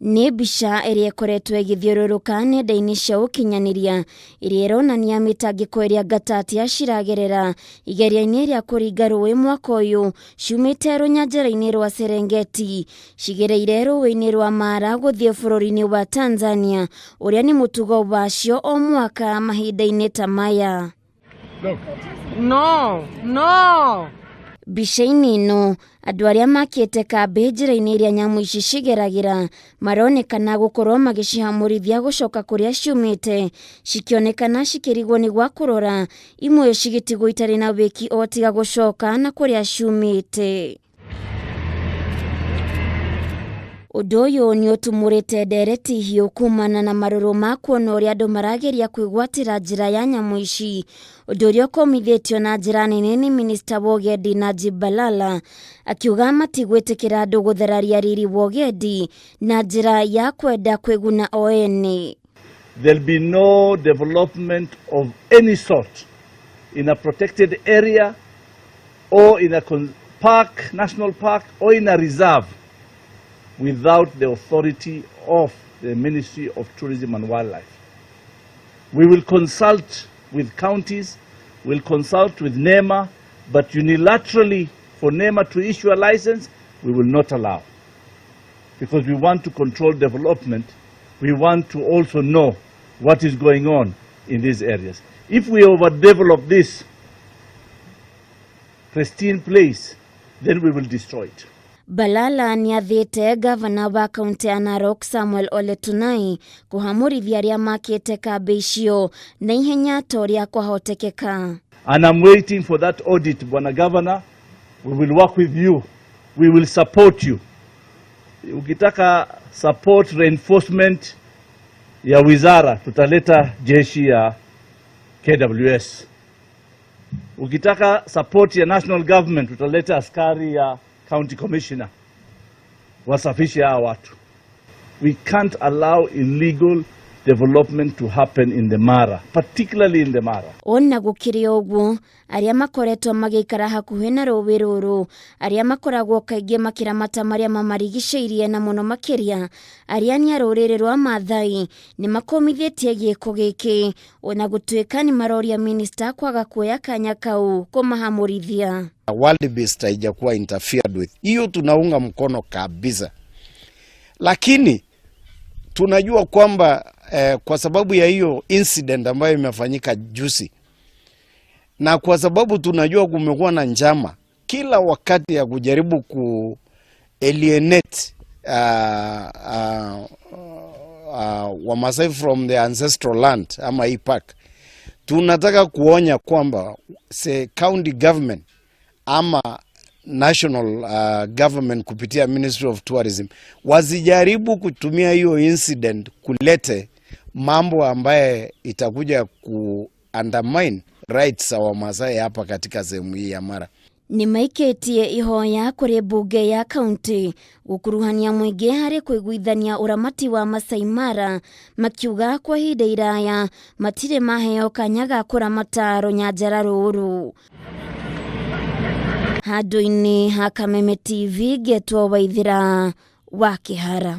Nĩ mbica ĩrĩa ĩkoretwo ĩgĩthiũrũrũka nenda-inĩ cia ũkinyanĩria ĩrĩa ĩronania mĩtangĩko ĩrĩa ngatatia ciragerera igeria-inĩ rĩa kũringa rũĩ mwaka ũyũ ciumĩte rũnyanjara-inĩ rwa Serengeti cigereire rũĩ-inĩ rwa Mara gũthiĩ bũrũri-inĩ wa Tanzania ũrĩa nĩ mũtugo wacio o mwaka mahinda-inĩ ta maya. No, no. Mbica-inĩ ĩno, andũ arĩa makĩte kambĩ njĩra-inĩ ĩrĩa nyamũ ici cigeragĩra maronekana gũkorwo magĩcihamũrithia gũcoka kũrĩa ciumĩte, cikĩonekana cikĩrigwo nĩ gwa kũrora, imwe cigĩtigwo itarĩ na wĩki o tiga gũcoka na kũrĩa ciumĩte. Ũndũ ũyũ nĩ ũtumũrĩte ndereti hiũ kumana na marũrũ ma kuona ũrĩa andũ marageria kwĩgwatĩra njĩra ya nyamũ ici, ũndũ ũrĩa ũkũmithĩtio na njĩra nene nĩ minista wa ũgendi Najib Balala, akiuga matigwĩtĩkĩra andũ gũthararia riri wa ũgendi na njĩra ya kwenda kwĩguna o ene. There'll be no development of any sort in a protected area or in a park, national park, or in a reserve without the authority of the Ministry of Tourism and Wildlife. We will consult with counties, we'll consult with NEMA, but unilaterally for NEMA to issue a license, we will not allow. Because we want to control development, we want to also know what is going on in these areas. If we overdevelop this pristine place, then we will destroy it. Balala nĩathĩte gavana wa kaunti ya Narok Samuel Ole Tunai kũhamũrithia arĩa makĩte kambĩ icio na ihenya ta ũrĩa kwahotekeka. And I'm waiting for that audit, Bwana Governor. We will work with you. We will support you. Ukitaka support reinforcement ya wizara, tutaleta jeshi ya KWS. Ukitaka support ya national government, tutaleta askari ya county commissioner wasafishe hawa watu. We can't allow illegal development to happen in the Mara, particularly in the Mara. Ona gũkĩrĩ ũguo, arĩa makoretwo magĩikara hakuhĩ na rũĩ rũrũ, arĩa makoragwo kaingĩ makĩramata marĩa mamarigicĩirie na mũno makĩria arĩa nĩ a rũrĩrĩ rwa Maathai nĩ makũmithĩtie gĩko gĩkĩ ona gũtuĩka nĩ maroria minista kwaga kuoya kanya kau kũmahamũrithia. Wildebeest haijakuwa interfered with, hiyo tunaunga mkono kabisa, lakini tunajua kwamba kwa sababu ya hiyo incident ambayo imefanyika juzi, na kwa sababu tunajua kumekuwa na njama kila wakati ya kujaribu ku alienate Wamasai from the ancestral land ama hii park, tunataka kuonya kwamba se county government ama national government kupitia Ministry of Tourism wasijaribu kutumia hiyo incident kulete mambo ambaye itakuja ku undermine rights za Wamasai hapa katika sehemu hii ya Mara. Nĩ maikĩtie ihoya kũrĩ mbunge ya kaunti gũkuruhania mũingĩ harĩ kũiguithania ũramati wa Masai Mara, makiuga kwa ihinda iraya matirĩ maheo kanya ga kũramata rũnyanjara rũrũ. Handũ-inĩ ha Kameme TV ngetwo Waithĩra wa Kĩhara.